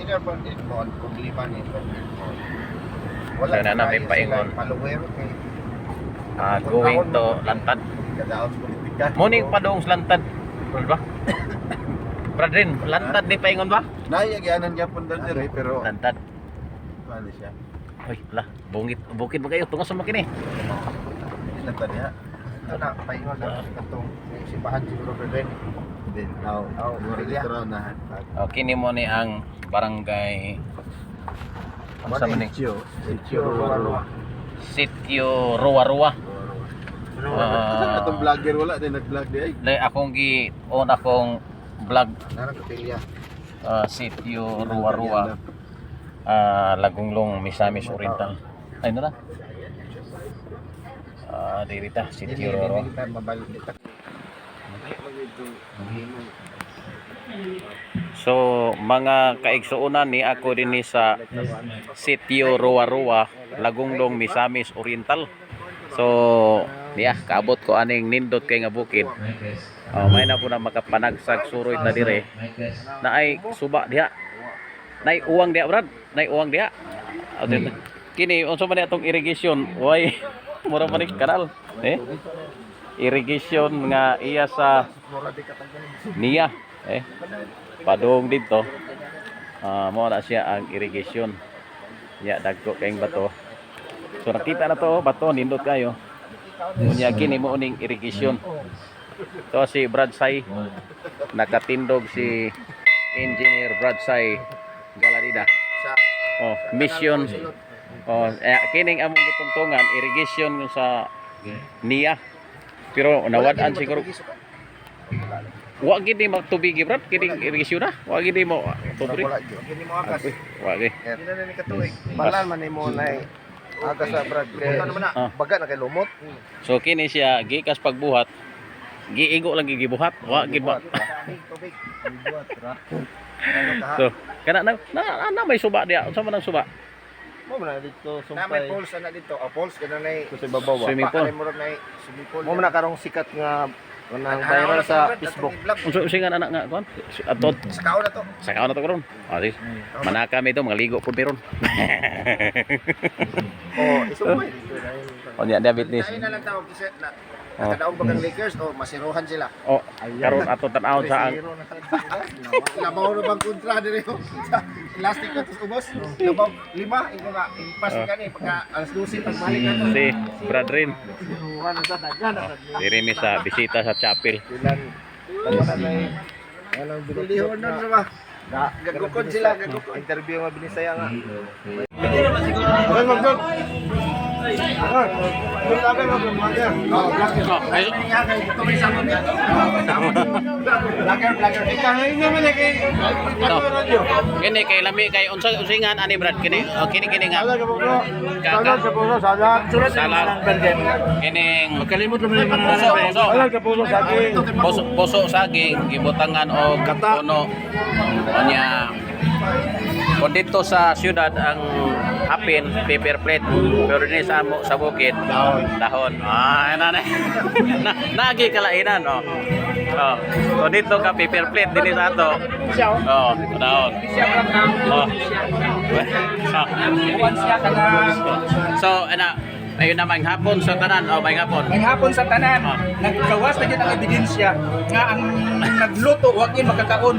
Sila pa din mo ang problema ni mo. Wala Sana na may tayo paingon. sila Follower kay Going to Lantad. Kadaot politika. Morning pa doong sa Lantad. Brad ba? Brad rin, Lantad ni paingon ba? Naiyagyanan gyapon daw dire pero Lantad. ano siya? Uy, la, bungit, bukid ba kayo? Tungo sa makini. Lantad niya. Ito na paingon na katong simbahan siguro brother. Then now, Oh, mura Pilya. dito raw na. Okay, kini mo ni ang barangay, ano sa man ni? Sitio, Sitio Ruwa-Ruwa. Sitio Ruwa-Ruwa. Asa na atong vlogger, wala din nag-vlog di ay. Dahil akong gi on akong vlog. Narang kapilya. Sitio Ruwa-Ruwa, Lagunglong, Misamis Oriental. Ay na. Diri ta Sitio Dili Ruwa-Ruwa. dili ta mabalik dito. So mga kaigsuonan, ni ako dinhi sa Sitio Ruwa-Ruwa, Lagunglong, Misamis Oriental. So niya kaabot ko aning nindot kay nga bukid. Oh, may na po na makapanagsag suroy ta dire. Na ay suba diha. Nay uwang diha, brad. Nay uwang diha. Oh, kini unsa man ni atong irrigation? Way mura man ni kanal. Eh? Irrigation nga iya sa niya eh padung dito. Mo na siya ang irrigation. Nya dagko kayong bato. So nakita na to, oh, bato nindot kayo. Unya kini mo ning irrigation. To si Brad Sai, nakatindog si Engineer Brad Sai Galarida. Oh, mission. Oh, eh, kining among gitungtungan irrigation sa niya. Pero nawad-an siguro. Wa gid ni magtubigi, brad, kining irrigation na. Wa gid ni mo tubig. Wala gyud. Kini mo agas. Wa gid. Kini na ni katuig. Balan man nimo na agas sa brad. Kay baga na kay lumot. So kini siya gikas pagbuhat. Giigo lang gigibuhat. Wa gid ba. Tubig. Buhat ra. So kana na, na, na may suba diya. Unsa man ang suba? Mo man na dito Na may sumpay. pools na dito. Oh, pools kana na Sa ibabaw ba? Swimming pool. Murag na swimming pool. Mo man na karong sikat nga kanang viral sa Facebook. Unsa unsa nga anak nga kuan? Ato Sa kaon na to. sa kaon na to karon. Ah, sige. Manaka mi to mga ligo pud meron. Oh, isumpay dito. Unya diabetes. Tayo na lang tawag kasi na nakadaog ba kang Lakers o masiruhan sila. Oh, karon ato tan-awon sa ang Zero na sila. Labaw na bang kontra dire ko. Elastic na tos ubos. Labaw lima ingo nga impas ka ni pagka alas 12 pagbalik na to. Si Brad Rin. Siruhan na sa daghan na. Diri mi sa bisita sa chapel. Ilan tama na nay anong Pilihon nun sa ba? Gagukod sila, gagukod. Interview nga binisaya nga. Oh, ay, Vlogger, vlogger. no. Kini kay lami kay unsa usingan ani, Brad, kini, oh, kini kini nga. Kaka salad. Kining Kalimot naman yung mga puso, puso. ka puso saging. Puso, puso saging gibutangan og puno. Unya kung dito sa syudad ang hapin paper plate, pero dinhi sa amo sa bukid dahon, dahon. Ah, na na na nagi kalainan, oh. Oh, kung dito ka paper plate, dinhi sa ato, oh, dahon, oh. So ana ayun na, may hapon sa tanan, oh, may hapon. May hapon sa tanan, Ah. naggawas na gyud ang ebidensya nga ang nagluto wag yun makakaon.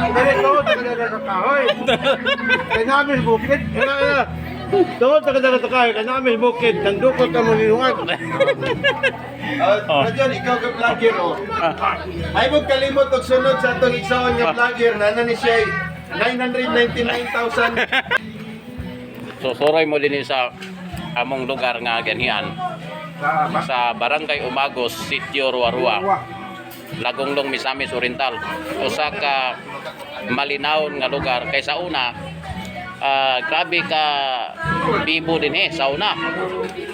Dili to taga sa kahoy. Kay nami bukid. Tungod sa kada sa kahoy, kay nami bukid, nandukot ka mo nilungan. Oh. Radyon, ikaw ka vlogger oh. Ay mo kalimot og sunod sa atong igsoon nga vlogger na ni siya 999,000. So suroy mo din sa among lugar nga ganhian sa Barangay Umagos, Sitio Ruarua, Lagonglong, Misamis Oriental. Usa ka malinawon nga lugar kay sa una, grabe ka bibo din eh sa una.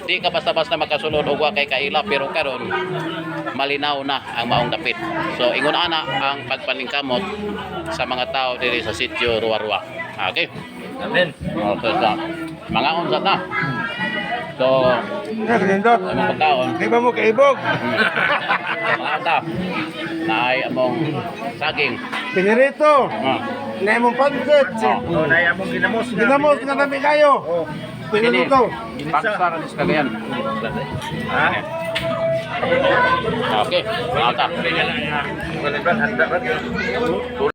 Di ka basta-basta makasulod og wa kay kaila, pero karon malinaw na ang maong dapit. So ingon ana ang pagpaningkamot sa mga tao diri sa Sitio Ruarua. Okay. Amen. Okay, sa mga unsa ta. So, Nindot. among pagkaon. Di ba mo kaibog? Mga ta. Naay among saging. Pinirito. Ah. Na imong pansit. Oh, nay among ginamos. Ginamos nga nami kayo. Oh. Pinaluto. Pagsa ka sa Cagayan. Ha? Okay, mga ta. Handa ba?